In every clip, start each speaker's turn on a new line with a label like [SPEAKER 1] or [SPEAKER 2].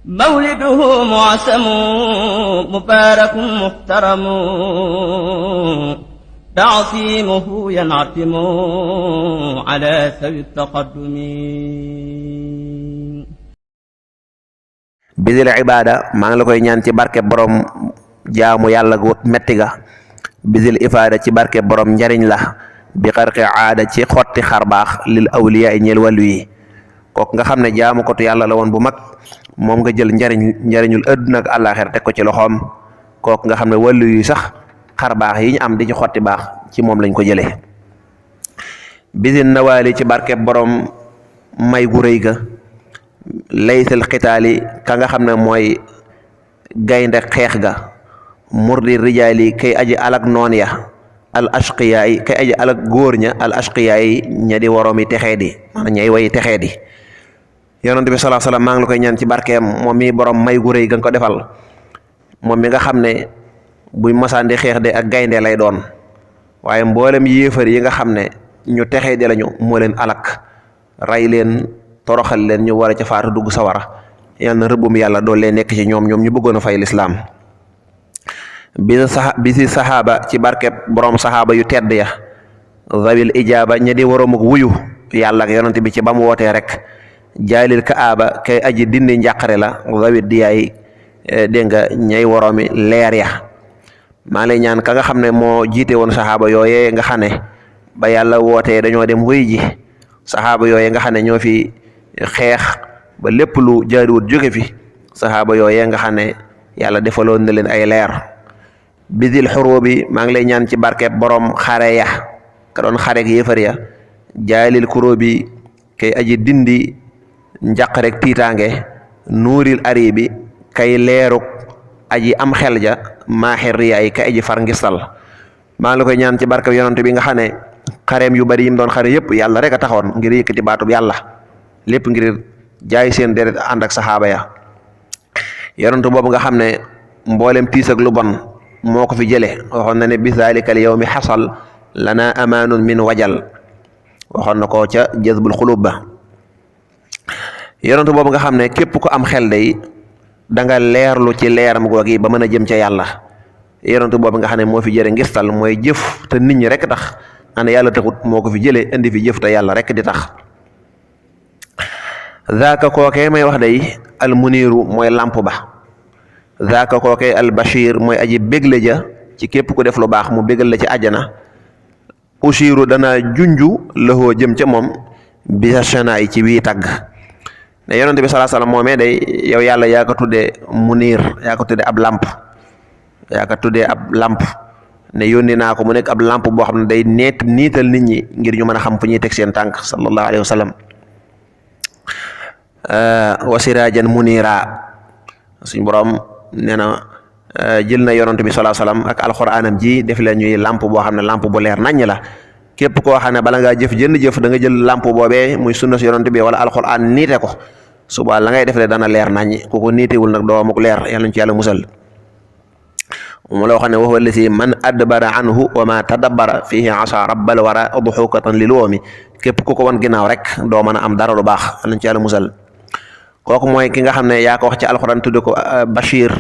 [SPEAKER 1] مولده معسم مبارك محترم تعصيمه ينعتم على ذوي التقدم
[SPEAKER 2] bidil ibaada maa ngi la koy ñaan ci barke borom jaamu yàlla gu metti ga bidil ifaada ci barke borom njariñ la bi xarqi aada ci xotti xarbaax lil awliya ñeel wàllu yi kooku nga xam ne jaamu kotu yàlla la woon bu mag moom nga jël njariñul àdduna ak àllaaxira teg ko ci loxoom kooku nga xam ne wàllu yi sax xarbaax yi ñu am di ci xotti baax ci moom lañ ko jëlee bidil nawaali ci barke borom may gu rëy ga laysal xitaali ka nga xam ne mooy gaynde xeex ga murdi rijaali kay aji alak noon ya al ashqiyaa yi kay aji alak góor ña al ashqiyaa yi ña di woroomi texee di maanaam ñay way texee di yonent bi sallallahu alayhi wasallam maa ngi la koy ñaan ci barkeem moom mi borom may gu rëy ga nga ko defal moom mi nga xam ne buy masaan di xeex de ak gaynde lay doon waaye mboolem yéefar yi nga xam ne ñu texee di lañu moo leen alak ray leen toroxal leen ñu war a ca faatu dugg sawara yal na rëbbum yàlla dool lee nekk ci ñoom ñu bëggoon a fay lislaam bi si saxaaba ci barkeb borom saxaaba yu tedd ya zawil ijaaba ña di waroom ak wuyu yàlla ak yonent bi ci ba mu wootee rek jaalil kaaba kay aji dindi njàqare la zawit diyaay dégg nga ñay woroomi leer ya maa lay ñaan ka nga xam ne moo jiite woon saxaaba yooyee nga xam ne ba yàlla wootee dañoo dem wuy ji saxaaba yooyee nga xam ne ñoo fi xeex ba lépp lu jaaduwut jóge fi saxaaba yooyee nga xam ne yàlla defaloon na leen ay leer bidil xurubi maa ngi lay ñaan ci barkeeb borom xare ya ka doon xare gi yëfar ya jaalil kuróobi kay aji dindi njàq rek tiitaange nuuril ari bi kay leeruk aji am xel ja maaxir riyaay kay aji far ngistal maa ngi la koy ñaan ci barkeeb yonent bi nga xam ne xareem yu bari yim doon xare yëpp yàlla rek a taxoon ngir yëkkati baatub yàlla lépp ngir jaay seen deret ànd ak saxaaba ya yonent boobu nga xam ne mboolem tiis ak lu bon moo ko fi jële waxoon na ne bi zaalikal yawmi xasal lana amaanun min wajal waxoon na ko ca jazbul xulub ba yonent boobu nga xam ne képp ku am xel day da nga leerlu ci leeram googi ba mën a jëm ca yàlla yonent boobu nga xam ne moo fi jëre ngistal mooy jëf te nit ñi rek tax ana yàlla taxut moo ko fi jële indi fi jëf te yàlla rek di tax zaaka kookee may wax day al muniiru mooy lamp ba zaaka kookee al bashir mooy aji bégle ja ci képp ku def lu baax mu bégal la ci àjjana ushiru dana junju laxoo jëm ca moom bisa shanaay ci wii tagg ne yonent bi sallallahu alayhi wasallam moomee day yow yàlla yaa ko tuddee muniir yaa ko tuddee ab lamp yaa ko tuddee ab lamp ne yónni naa ko mu nekk ab lamp boo xam ne day niital nit ñi ngir ñu mën a xam fu ñuy teg seen tànk sallallahu alayhi wasallam wa siraajan munira suñ borom nee na jël na yonent bi sallallahu alayhi wasallam ak alxuraanam ji def leen ñuy lamp boo xam ne lamp bu leer naññ la képp koo xam ne bala ngaa jëf jënd jëf da nga jël lamp boobee muy sunna si yonent bi wala alxuraan niite ko suba la ngay def le dana leer naññ ku ko niitewul nag doo amuk leer yàlla ñu ci yàlla musal mu la wax ne waxu lisi man adbara anhu wa ma tadabbara fihi asa rabbal wara duxukatan lil woomi képp ku ko wan ginnaaw rek doo mën a am dara lu baax yàlla ñu ci yàlla musal kooku mooy ki nga xam ne yaa ko wax ci alxuraan tudde ko Bachir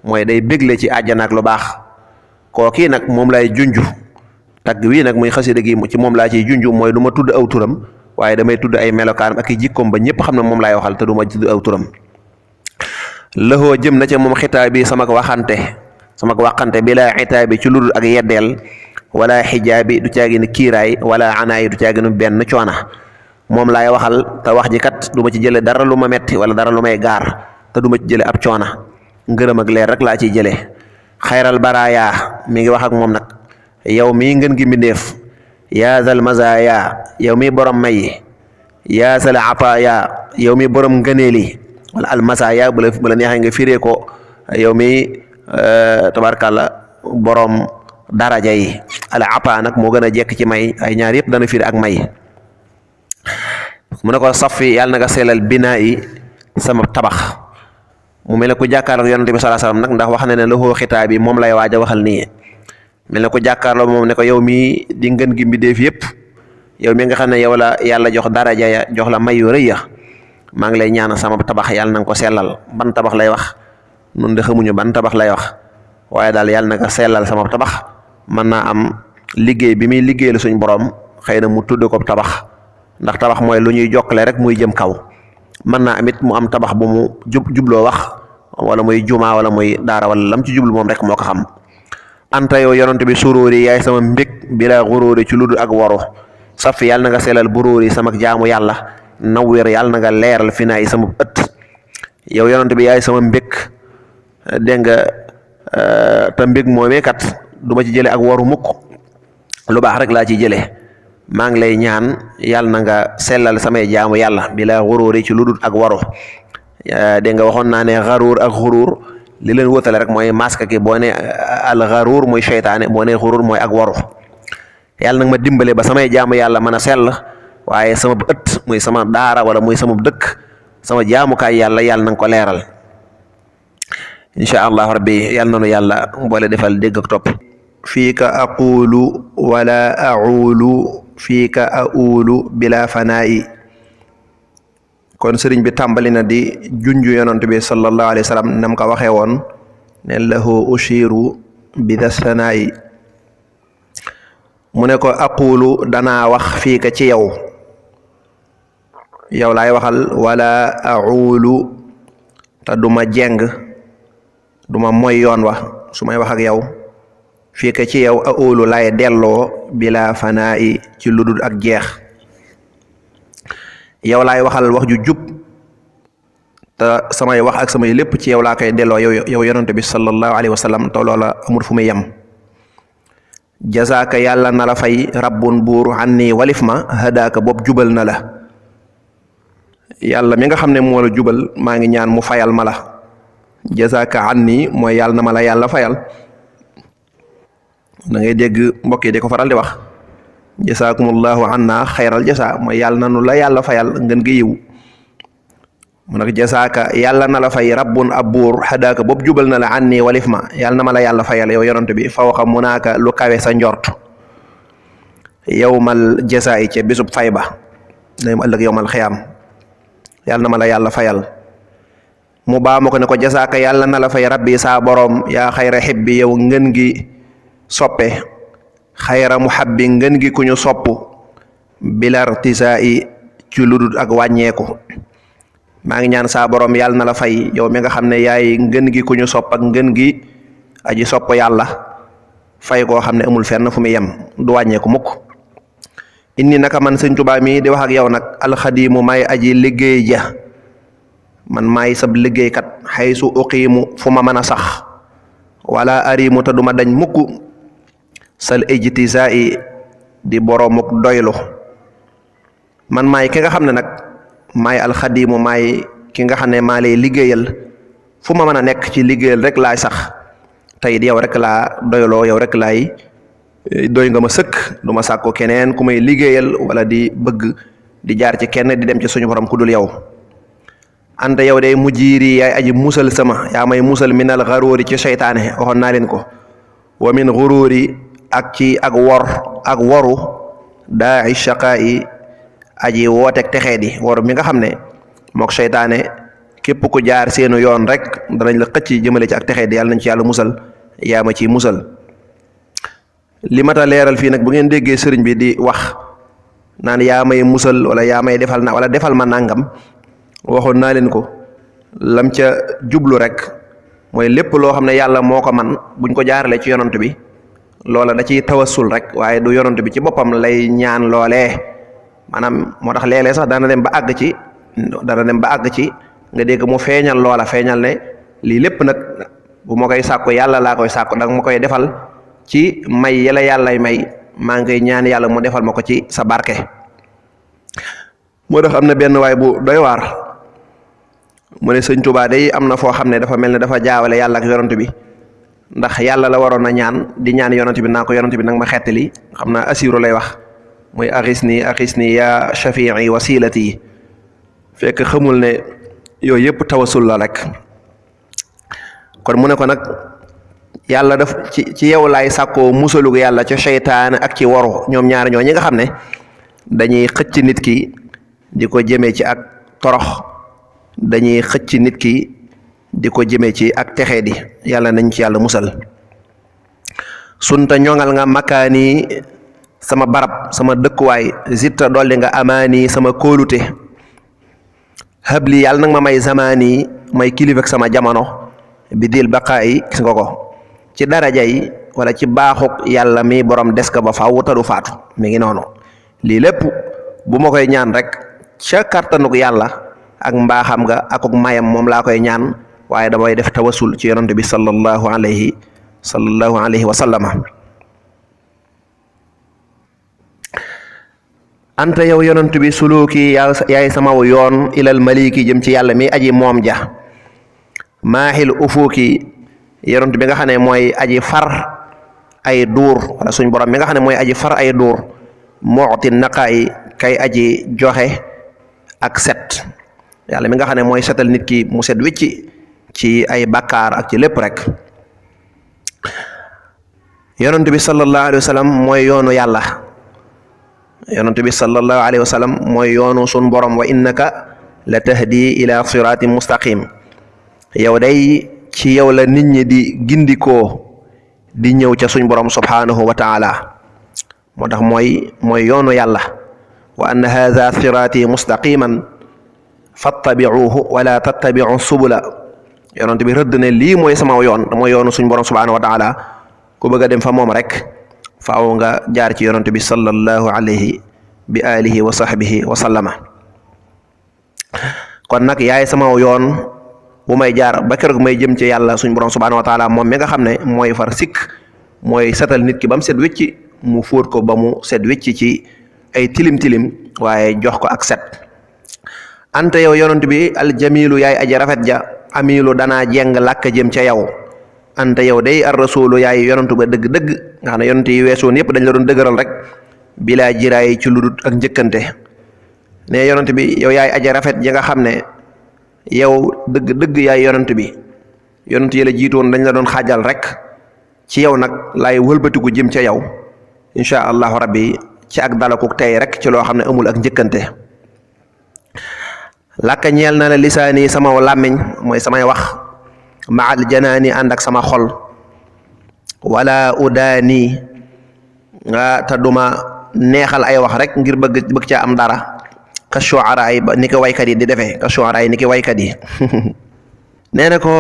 [SPEAKER 2] mooy day bégle ci àjjana ak lu baax kookii nag moom lay junju tagg wii nag muy xasida gi ci moom laa ciy junju mooy du ma tudd aw turam waaye damay tudd ay melokaan ak i jikkoom ba ñëpp xam ne moom laay waxal te du ma tudd aw turam lëxoo jëm na ca moom xitaa bi sama waxante bi laa xitaa bi ci ludul ak yeddeel wala xijaabi du caagi ni kiiraay wala anaay du caagi ni benn coona moom laay waxal te wax ji kat du ma ci jële dara lu ma metti wala dara lu may gaar te du ma ci jële ab coona ngërëm ak leer rek laa ciy jële xayral baraaya mi ngi wax ak moom nag yow mii ngën gi mbindéef yaa zal mazaaya yow mii borom may yaa zal ataaya yow mii borom ngëneeli wala almasaaya bu la neexee nga firee ko yow mii tabarkàlla borom daraja yi al ata nag moo gën a jekk ci may ay ñaar yëpp dana firi ak may mu ne ko safi yàlla na nga seelal binaa yi sama tabax mu mel ne ku jàkkaarloo yonent bi sallallahu alayhi wasallam nag ndax wax na ne la xoo xitaa bi moom lay waaj a waxal nii mel ne ku jàkkaarloo moom ne ko yow mii di ngën gi mbindéef yëpp yow mi nga xam ne yow la yàlla jox daraja ya jox la may yu rëy ya maa ngi lay ñaan sama tabax yàlla na nga ko sellal. ban tabax lay wax nun de xamuñu ban tabax lay wax, waaye daal yàlla na nga sellal sama tabax. mën naa am liggéey bi muy liggéeyal suñ borom xëy na mu tudd ko tabax, ndax tabax mooy lu ñuy jokkale rek muy jëm kaw. mën naa amit mu am tabax bu mu jubloo wax, wala muy jumaa wala muy daara wala lam ci jublu moom rek moo ko xam. anta yow yonent bi suróori yaay sama mbég bila xuróori ci ludul ak waru. safi yàlla na nga sellal buróori sama jaamu yàlla. nawwir yàlla na nga leeral fi naay sama ëtt. yow yonent bi yaay sama mbég dégg nga te mbég moomee kat du ma ci jële ak waru mukk, lu baax rek laa ciy jële. maa ngi lay ñaan yàlla na nga sellal samay jaamu yàlla bila xuróori ci ludul ak waru. dégg nga waxoon naa ne xaruur ak xuruur li leen wutale rek mooy maska ki boo ne al xaruur mooy seytaane, boo ne xuruur mooy ak waru. yàlla nag ma dimbale ba samay jaamu yàlla mën a sell, waaye sama ëtt muy sama daara wala muy sama dëkk, sama jaamukaay yàlla yàlla na nga ko leeral. incha allah rabbi yàlla nanu yàlla boole defal dégg ak topp. fiika aqulu wala aulu fiika aulu bila fanaayi. kon sëriñ bi tàmbali na di junju yonent bi sallallahu alayhi wa sallam nam ko waxee woon ne lahu ushiru bi dasanaayi. mu ne ko aqulu danaa wax fii ka ci yow laay waxal, wala aulu te duma jeng duma moy yoon wa su may wax ak yow. fii ka ci yow aulu lay delloo bila fanaayi ci ludul ak jeex. yow laay waxal wax ju jub te samay wax ak samay lépp ci yow laa koy delloo yow yonent bi sallallahu alayhi wa sallam te loola amul fu muy yem. jazaaka yàlla na la fay rabbun buur anni walif ma hadaaka bopp jubal na la. yàlla mi nga xam ne moo la jubal maa ngi ñaan mu fayal ma la. jazaaka anni mooy yàlla na ma la yàlla fayal. da ngay dégg mbokk yi di ko faral di wax jasaakumullahu anna xayral jasa mooy yàlla na nu la yàlla fayal ngeen gi yiw. mu nag jasaaka yàlla na la fay rabbun ab buur xadaaka bopp jubal na la anni walif ma yàlla na ma la yàlla fayal yow yonent bi fawqa munaaka lu kawe sa njort. yowmal jasaay ca bisub fay ba day mu ëllëg yowmal xiyaam yàlla na ma la yàlla fayal. mu baa ma ko ne ko jasaaka yàlla na la fay rabbi saa borom yaa xayra xibbi yow ngeen gi soppe xayra muhabbi ngeen gi ku ñu sopp bilartisaa'i ci ludut ak wàññeeku. maa ngi ñaan saa borom yàlla na la fay yow mi nga xam ne yaay ngeen gi ku ñu sopp ak ngeen gi aji sopp yàlla fay koo xam ne amul fenn fu mu yem du wàññeeku mukk. inni naka man sëñ Tuubaa mi di wax ak yow nag alxadiimu may aji liggéey ja man maay sab liggéeykat xaysu uqiimu fu ma mën a sax wala arimu te duma dañ mukk sal ijtisaa'i di boromuk doylu. man maay ki nga xam ne nag maay alxadiimu maay ki nga xam ne maa lay liggéeyal fu ma mën a nekk ci liggéeyal rek laay sax tey yow rek laa doyloo yow rek laay doy nga ma sëkk du ma sàkko keneen ku may liggéeyal wala di bëgg di jaar ci kenn di dem ci suñu borom ku dul yow. ante yow day mujjiiri yaay aji musal sama yaa may musal minal xaróori ci seytaane waxoon naa leen ko wa min xuróori ak ci ak woru daa i shaqaa'i aji wooteeg texee di waru mi nga xam ne mook seytaane képp ku jaar seenu yoon rek danañ la xëcc jëmale ci ak texee di yàlla nañ ci yàlla musal yaa ma ciy musal. li mata leeral fii nag bu ngeen déggee sëriñ bi di wax naan yaa may musal wala yaa may defal na wala defal ma nangam waxoon naa leen ko lam ca jublu rek mooy lépp loo xam ne yàlla moo ko man buñ ko jaarale ci yonant bi loola da ciy tawassul rek waaye du yonant bi ci boppam lay ñaan loolee. maanaam moo tax léeg-léeg sax dana dem ba àgg ci nga dégg mu feeñal loola feeñal ne lii lépp nag bu ma koy sàkku yàlla laa koy sàkku danga ma koy defal ci may yàlla yàllay may maa ngi koy ñaan yàlla mu defal ma ko ci sa barke. moo tax am na benn waay bu doy waar mu ne sëñ Tuubaa day am na foo xam ne dafa mel ne dafa jaawale yàlla ak yonant bi ndax yàlla la waroon a ñaan di ñaan yonant bi naa ko yonant bi nag ma xettali xam naa asiru lay wax muy axis ni yaa shafii wasilati fekk xamul ne yooyu yëpp tawasul la rek. kon mu ne ko nag yàlla daf ci yow laay sàkkoo musalug yàlla ca seytaan ak ci waru ñoom ñaar ñoo ñi nga xam ne dañuy xëcc nit ki di ko jëmee ci ak torox dañuy xëcc nit ki di ko jëme ci ak texee di yàlla nañ ci yàlla musal. sunta ñoŋal nga makaani sama barab sama dëkkuwaay zitta dolli nga amaani sama kóolute habli yàlla nag ma may zamaani may kilifa ak sama jamono bi dil baqaayi gis nga ko ci daraja yi wala ci baaxuk yàlla mi borom des ka ba faaw ta du faatu mi ngi noonu. lii lépp bu ma koy ñaan rek ca kàttanuk yàlla ak mbaaxam nga akuk mayam moom laa koy ñaan waaye damay def tawasul ci yonent bi sallallahu alayhi wa sallama. anta yow yonent bi suluki yaay samaw yoon ilal maliki jëm ci yàlla mi aji moom ja maaxil ufuki yonent bi nga xam ne mooy aji far ay duur wala suñ borom mi nga xam ne mooy aji far ay duur mooti naqaayi kay aji joxe ak set yàlla mi nga xam ne mooy setal nit ki mu set wicci ci ay bakkaar ak ci lépp rek. yonent bi sallallahu alayhi wa sallam mooy yoonu yàlla yonent bi sallallahu alayhi wa sallam mooy yoonu sun borom wa innaka la tahdi ila siratin mustaqim yow day ci yow la nit ñi di gindikoo di ñëw ca suñ borom subhanahu wa taala moo tax mooy yoonu yàlla wa anna hadha sirati mustaqiman fattabi'uhu wala tattabi'u subula yonent bi rëdd ne lii mooy sama yoon mooy yoonu suñ borom subhanahu wa taala ku bëgg a dem fa moom rek faaw nga jaar ci yonent bi sallallahu alayhi bi alihi wa sahbihi wa sallama. kon nag yaay sama yoon bu may jaar ba keroog may jëm ci yàlla suñ borom subhanahu wa taala moom mi nga xam ne mooy far sikk mooy setal nit ki ba mu set wecci mu fóot ko ba mu set wecci ci ay tilim tilim waaye jox ko ak set. anta yow yonent bi aljamilu yaay aji rafet ja amilu danaa jeng làkk jëm ca yow anta yow day ar rasulu yaay yonentu ba dëgg-dëgg nga xam ne yonent yi weesoon yëpp dañ la doon dëgëral rek bilaa jiraay ci ludut ak njëkkante ne yonent bi yow yaay aji rafet ja nga xam ne yow dëgg-dëgg yaay yonent bi yonent yi la jiitoon dañ la doon xaajal rek ci yow nag laay wëlbatiku jëm ca yow insha allahu rabbi ci ak dalakuk tey rek ci loo xam ne amul ak njëkkante. làkka ñeel na la lisaani sama làmmiñ mooy samay wax maal janaani ànd ak sama xol wala udaani nga te duma neexal ay wax rek ngir bëgg caa am dara ka shu'ara yi ni ko waykat yi di defee ka shu'ara yi ni ki waykat yi nee na ko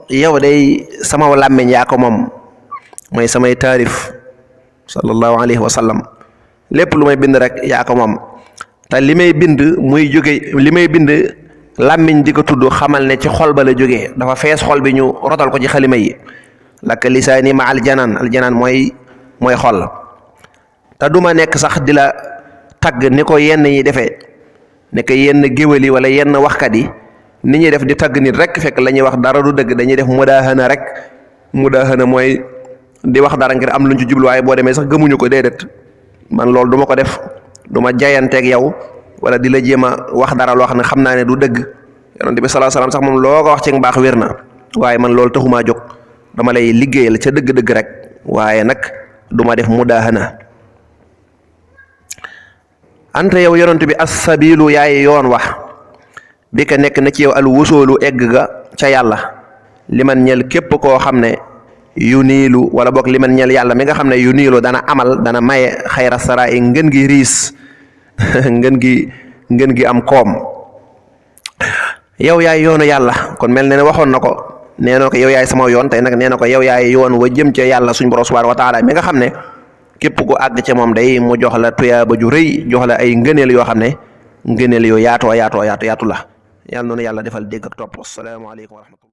[SPEAKER 2] yow day sama làmmiñ yaa ko moom mooy samay taarif sallallahu alayhi wa sallam lépp lu may bind rek yaa ko moom te li may bind làmmiñ di ko tudd xamal ne ci xol ba la jógee dafa fees xol bi ñu rotal ko ci xalima yi lakk lisaani ma aljanaan mooy xol te duma nekk sax di la tagg ni ko yenn yi defee ne ko yenn géwél yi wala yenn waxkat yi ni ñuy def di tagg nit rek fekk la ñuy wax dara du dëgg dañuy def mudaahana rek mudaahana mooy di wax dara ngir am luñ ci jubluwaay boo demee sax gëmuñu ko déedéet man loolu duma ko def duma jayanteeg yow wala di la jéem a wax dara loo xam ne xam naa ne du dëgg yonent bi sallallahu alayhi wasallam sax moom loo ko wax ci mbaax wér na waaye man loolu taxumaa jóg dama lay liggéeyal ca dëgg-dëgg rek waaye nag duma def mudaahana. anta yow yonent bi as-sabilu yaay yoon wax bi ka nekk na ci yow al wusoolu egg ga ca yàlla liman ñel képp koo xam ne yu niilu wala boog liman ñel yàlla mi nga xam ne yu niilu dana amal dana maye xayra sara i ngën gi riis ngën gi am koom yow yaay yoonu yàlla kon mel ne ne waxoon na ko nee na ko yow yaay sama yoon tey nag nee na ko yow yaay yoon wa jëm ca yàlla suñ borom subhanahu wa taala mi nga xam ne képp ku àgg ca moom day mu jox la tuyaaba ju rëy jox la ay ngëneel yoo xam ne ngëneel yoo yaatu la yàlla noonu yàlla defal dégg ak topp asalaamaaleykum wa rahmatullah